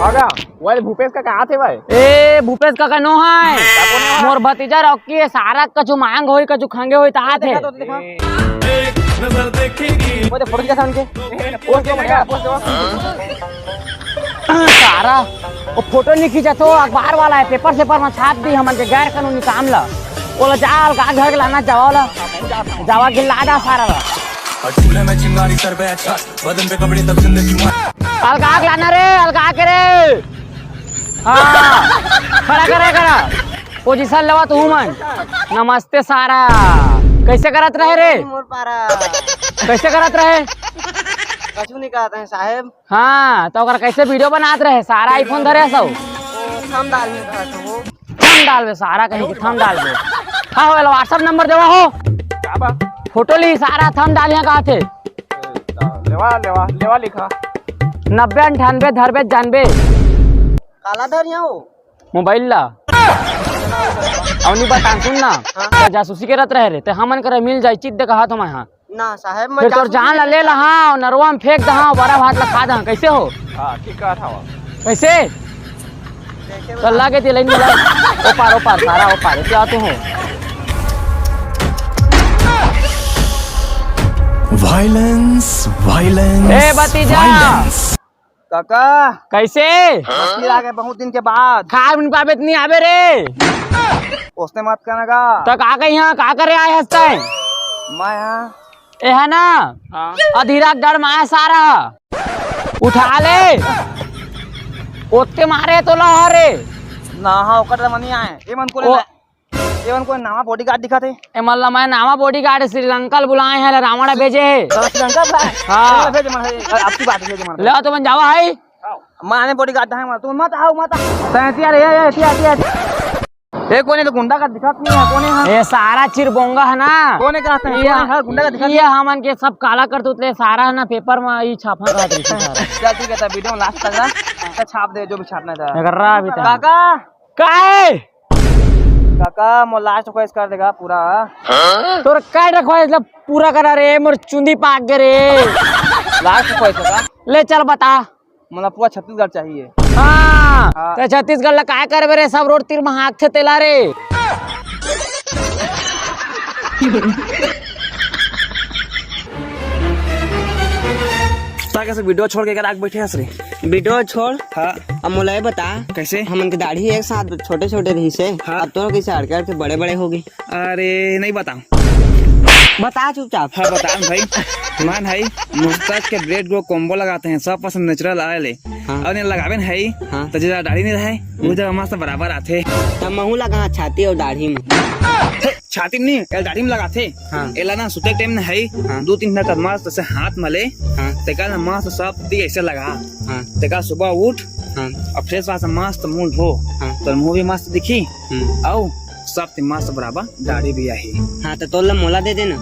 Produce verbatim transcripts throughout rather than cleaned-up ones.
काका, वो भूपेश काका आथे भाई। ए, भूपेश काका नो है। मोर भतीजा रॉकी है, सारा कछु मांग होई, कछु खंगे होई, त आथे। वो दे फोटो खींचा था उनके। पोस्ट दो, भैया, पोस्ट दो। सारा, वो फोटो नहीं खींचा तो अखबार वाला है, पेपर सेपर में छाप दी हमन के गैर कानूनी काम ला। वो ला जा, अलगा घर के लाना जावा ला। जावा के ला दा सारा ला। और चूल्हे में चिंगारी कर बे अच्छा। बदन पे कपड़े तब जिंदगी मार। अलगा के लाना रे, अलगा के रे। हाँ, खड़ा करे करा। पोजीशन लेवा तू मन। नमस्ते सारा। कैसे करत रहे रे? मोर पारा। कैसे करत रहे? कछु नहीं कहते हैं साहेब। हाँ, तो ओकर कैसे वीडियो बनात रहे? सारा आईफोन धरे सब। ओ, थम डाल में कहत हो। थम डालबे सारा कहीं के, थम डालबे। हाँ, हो, WhatsApp नंबर देवा हो। का बा? फोटो ली सारा, थम डालिया कहा थे। लेवा, लेवा, लेवा लिखा। नब्बे अंठानबे धरबे जानबे। काला धरिया हो? मोबाइल ला। अउ नहीं बता, सुन ना। हाँ। तो जासूसी करत रहे रे, ते हमन करे मिल जाई, चित दे कहा तो मैं हाँ। ना साहेब, मैं फिर तोर जासूसी जान ला ले ला, हाँ, नरवा में फेंक दहा, बड़ा भात ला खा दहा, कैसे हो? हाँ, ठीक कहत हवा। कैसे? कैसे चल, लागे ते लाइन में ला। ओ पार, ओ पार, सारा ओ पार, क्या तू हो? Violence, violence, ए, भतीजा। Violence। काका। कैसे? मछली लागे बहुत दिन के बाद। खाए उन पाबे त नहीं आबे रे। ओसने मत कहना का। तो का कही यहाँ, का करे आए हंसता है? मैं यहाँ। ए है ना? हाँ। अधीरा के डर माया सारा। उठा ले। ओतके मारे तो ला रे। ना, हाँ, ओकर डर मनी आए। ए मन को ओ। ले। ए मन को नावा बॉडीगार्ड दिखा थे। ए मन ला मैं नावा बॉडीगार्ड श्रीलंका ले बुलाए हैं, रावण भेजे है। तो श्रीलंका बुलाए? हाँ। चलो, भेज मन है। अब की बात भेज मन। ले तो मन जावा है। माने बॉडीगार्ड है, तू मत आओ, मत आओ। तैं यार, ये, ये, ये, ये, ये। ए, कोने तो गुंडा का दिखत नहीं है, कोने है? ए, सारा चिरबोंगा है ना। कोने का है? ये, कोने है? गुंडा का दिखत ये नहीं है? हमन के सब काला कर तुतले सारा है ना, पेपर में ई छापा का दृश्य सारा। चल, ठीक है, तब वीडियो में लास्ट तक रहा। तो छाप दे, जो भी छापना था। अगर रहा अभी तक। काका। काहे? काका, मो लास्ट रिक्वेस्ट कर देगा पूरा। तोर काय रिक्वेस्ट ला पूरा करा रे, मोर चुंदी पाक गे रे। लास्ट रिक्वेस्ट का? ले चल बता। मतलब पूरा छत्तीसगढ़ चाहिए। हाँ, हाँ। तो छत्तीसगढ़ ला काय करबे रे, सब रोड तीर में हाथ थे तेला रे। ताकि से वीडियो छोड़ के अगर आग बैठे हंस रे। वीडियो छोड़। हाँ। अब मोला ये बता। कैसे? हमन के दाढ़ी एक साथ छोटे छोटे रही से। हाँ। अब तोर कैसे अड़के अड़के बड़े बड़े होगे? अरे नहीं बताऊं। बता चुपचाप। हाँ, बता भाई। मान है, मुस्ताज के ब्रेड ग्रो कॉम्बो लगाते हैं, सब पसंद नेचुरल आयल है। हाँ। और ये लगावे न है, हाँ। तो जरा दाढ़ी नहीं रहे, वो जरा मस्त बराबर आथे। तब महू लगा छाती और दाढ़ी में। हे, छाती में नहीं, एला दाढ़ी में लगाथे। हाँ। एला ना सुते टाइम न है, हाँ। दो तीन घंटा मस्त से हाथ मले, हाँ। तेका ना मस्त सब ती ऐसे लगा। हाँ। तेका सुबह उठ, हाँ। और फ्रेश वाश मस्त मुंह धो, हाँ। तो मुंह भी मस्त दिखी, हम्म। आओ सब ती मस्त बराबर दाढ़ी भी आही। हाँ, तो तोला मोला दे देना।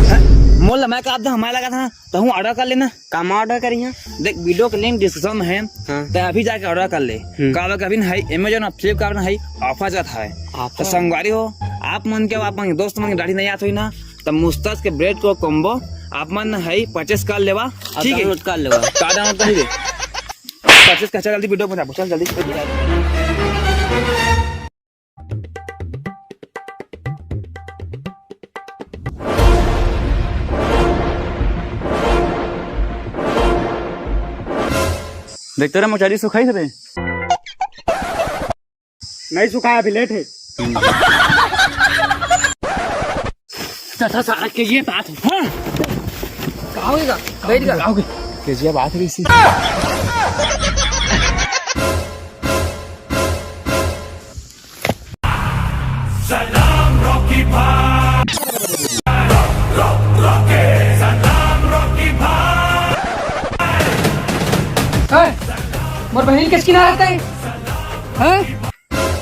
हैं? मोला मैं का आप हमारा लगा था, तो हूँ ऑर्डर कर लेना। का मैं ऑर्डर करी है? देख, वीडियो के लिंक डिस्क्रिप्शन में है, हाँ। तो अभी जाके ऑर्डर कर ले। हम्म। का अभी है, Amazon और Flipkart में है, ऑफर चलता है। ऑफर? तो संगवारी हो, आप मन के, आप मन के दोस्त मन के दाढ़ी नहीं आत हुई ना, तो मुस्ताज के ब्रेड ग्रो कॉम्बो आप मन है परचेस कर लेवा, और ठीक है? डाउनलोड कर लेवा। का डाउनलोड कर दे। परचेस कर, चल जल्दी वीडियो बना, चल जल्दी। देखते रहे, मचारी सुखाई थे। नहीं सुखाया, अभी लेट है। तथा सारा के ये बात है। हाँ। का होएगा? बैठ गा। आओगे? के जी बात रही सी। सलाम रॉकी भाई। रॉक, रॉक, रॉके। सलाम रॉकी भाई। हैं? मोर बहिन के किनारे रहते हैं? हैं?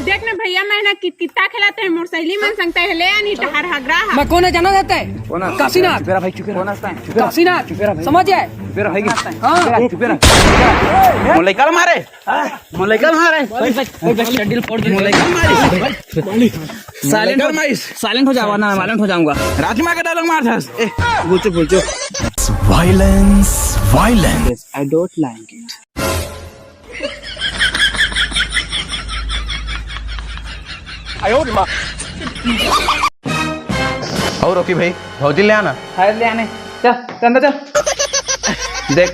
देख ना भैया, मैं ना कित-, कित्ता खेलत हे, मोर सहेली मन संग ते ले आनी तहार हगरा हा। मैं कोन हे जाना जाता है? कोन हे? काशीनाथ। चुप रह भाई, चुप रह। कोन हे? चुप रह। काशीनाथ। चुप रह भाई। समझ आए? चुप रह भाई। हाँ। चुप रह, चुप रह। मोर लइका ल मारे। मोर लइका ल मारे। भाई, भाई, भाई, भाई, चड्डी ल फोड़ दे। मोर लइका ल मारे। साइलेंट हो, साइलेंट हो जावा ना, वायलेंट हो जाऊंगा। राजमा का डायलॉग मार था। ए, भूल चुक, भूल चुक। Violence, violence। I don't like it। और ओके भाई, भौजी ले आना। हाय, ले आने। चल, चल अंदर चल। देख,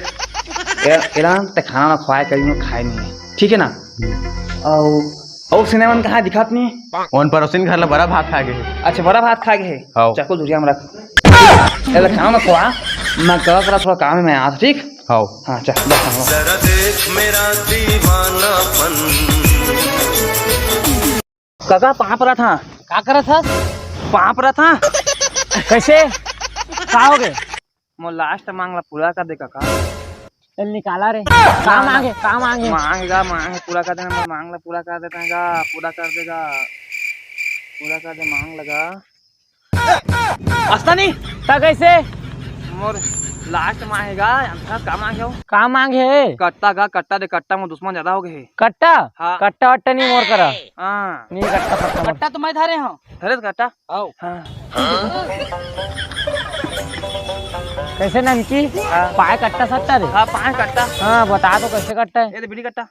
ए-, एला ते खाना ना खवाए कहीं, खाए नहीं है, ठीक है ना? और, और सिनेमा में कहाँ दिखात नहीं है? ओन पड़ोसिन घर ला बड़ा भात खा गए। अच्छा, बड़ा भात खा गए है। हाँ। चाकू धुरिया में रख। एला खाना ना खवा, मैं कह कर थोड़ा काम में आया था, ठीक? हाँ। हाँ, चल, बस, हाँ। जरा देख मेरा दीवानापन। काका, पाँव परत हँव। का करत हस? पाँव परत हँव। कैसे? का हो गए? मोर लास्ट मांग ला पूरा कर दे काका। चल निकाला रे। का मांगे? का मांगे? मांग गा, मांग पूरा कर देना, मोर मांग ला पूरा कर देता है गा, पूरा कर देगा, पूरा कर दे मांग लगा। अस्ता नहीं। ता कैसे? मोर लास्ट मांग हे गा, अंतरा का मांग हे? का मांग हे? कट्टा गा, कट्टा दे, कट्टा मोर दुश्मन ज्यादा हो गए हे। कट्टा? हाँ। कट्टा वट्टा नहीं मोर करा। हाँ। नहीं कट्टा फट्टा मोर। कट्टा तो मैं धरे हँव। धरे तो कट्टा? आओ। हाँ। कैसे ननकी? हाँ। पाए कट्टा सट्टा रे? हाँ, पाए कट्टा। हाँ, बता तो कैसे कट्टा है? ये तो बीड़ी कट्टा।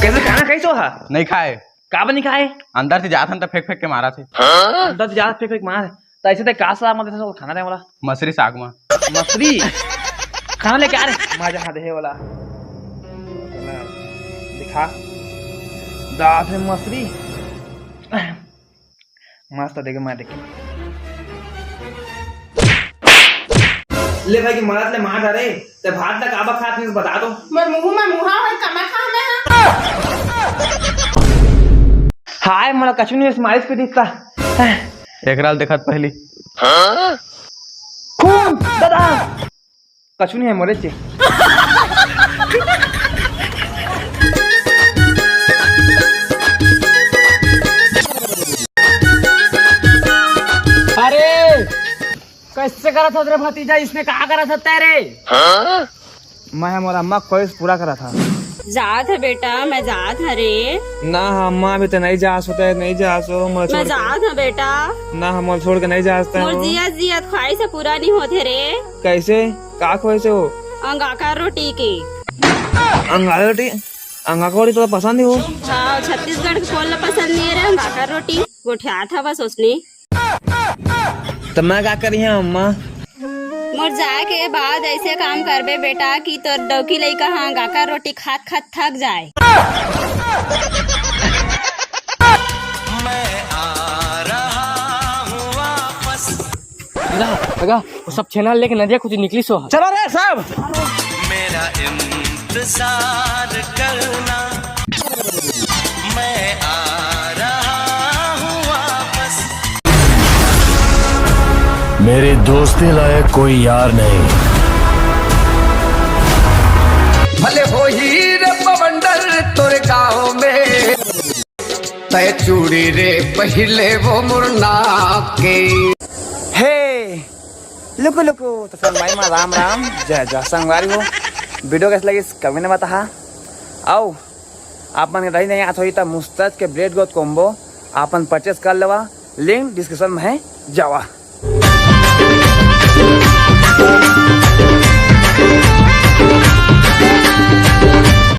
कैसे खाना खाई सो हा? नहीं खाए। का बनी खाए? अंदर से जात हन त फेंक फेंक के मारा थे। अंदर से जात फेंक फेंक मार। त ऐसे ते का सलाह मत देथे खाना दे वाला? मछरी साग मा। मछरी? खाना लेके आ रे। मजा हाँ देहे वाला। दिखा। दाल से मछरी। मस्त देखे, मैं देखे। ले भाई, कि मरत ले मार डारे, ते भात ला काबर खात नहीं, बता तो। मोर मुंह में मुहा होय, कमा खा मैं हा। हाय, मोला कछु नहीं, मालिश को दिखता। एकरा ल देखत पहली। खून, दादा। कछु नहीं है, मोरे चे। अरे, कैसे करत हस रे भतीजा? इसने का करत हस तै रे? मैं मोर अम्मा ख्वाहिश पूरा करत हँव। जात हँव बेटा, मैं जात हँव रे। ना अम्मा, अभी तो नहीं जा सो, नहीं जा सो, मैं मैं छोड़ के। जात हँव बेटा। ना, हमला छोड़ के नहीं जा सकता मोर हो। जियत जियत ख्वाहिश पूरा नहीं होथे रे। कैसे? का ख्वाहिश हे वो? अंगाकर रोटी के। अंगाकर रोटी? अंगाकर रोटी तो पसंद ही हो। हाँ, छत्तीसगढ़ के कोन ला पसंद नहीं है रे अंगाकर रोटी। गोठियात हवस ओसने। त मैं का करिहूँ अम्मा? मोर जाए के बाद ऐसे काम करबे बेटा कि तोर डौकी लइका ह अंगाकर रोटी खात खात थक जाए। मैं आ रहा हूँ वापस। लगा, लगा, वो सब छेना लेके नदिया कुछ निकली सो। चलो रे सब। मेरा इंतजार करना, मैं आ रहा हूँ वापस। मेरी दोस्ती लायक कोई यार नहीं। भले होही रे बवंडर तोरे गाँव में, तय चूड़ी रे पहिले वो मोर नाक के। हे, लुकु लुकु, तो संगवारी मा राम राम, जय जय संगवारी हो। वीडियो कैसे लगिस, comment में बताहा। अउ आप मन के रही नहीं आत होही, त मुस्तैद के ब्लेड गोद combo आप मन purchase कर लेवा, link description में है, जावा।